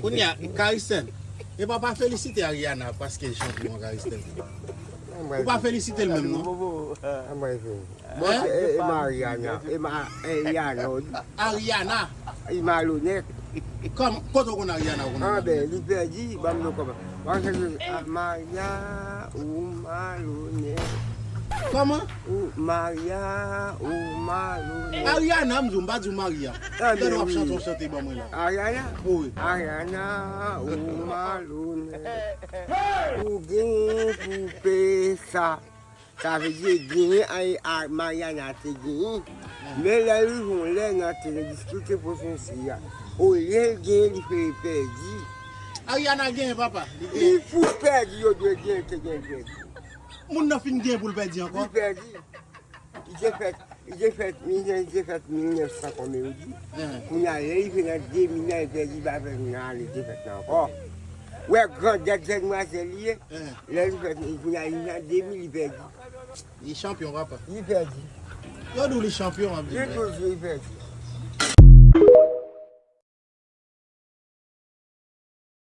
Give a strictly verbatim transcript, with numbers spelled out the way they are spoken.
Kounye a, Caristène, epa pa felisite Ariana paske l chanpyon an, Caristène. Ou pa felisite l menm, non? Anmwey vini. Mwen? E Mariana, e Mariana, Ariana. E malonèt. Kòm, kote w konn Ariana, ou konn An Ariana? Ben, li pèdi, ban m yon kòman. Mwen se Maria ou malonèt. Kòman? Ou Maria ou malonèt. Ariana, m di w, m pa di w Maria. Ah, Gade w ap ben chante wi. Yon chante ban mwen la. Ariana? Wi. Ariana ou malonèt. Ou gen pou peye sa. Sa vle di genyen ay a Mariana te genyen. Men lè l rive yon lè nan te diskite pwosesè a. Olye l genyen li fè pèdi. Ariana genyen, papa. Li Li genyen. Pou pèdi yo dwe genyen te genyen pèdi. Moun nan fin genyen pou l pèdi Li ankò. Pèdi. Li te fèt, li te fèt mil, li te fèt mil nèf san konbyen yo di. Hein. Kounye a lè li fè nan de mil nan li pèdi pa fè nan li te fèt nan ankò. Wè grandèt demwazèl li ye. Hein. Lè li fèt kounye a li nan de mil li pèdi. Li chanpyon, papa. Li pèdi. Yo di w li chanpyon, ap di Li mwen. Toujou li pèdi.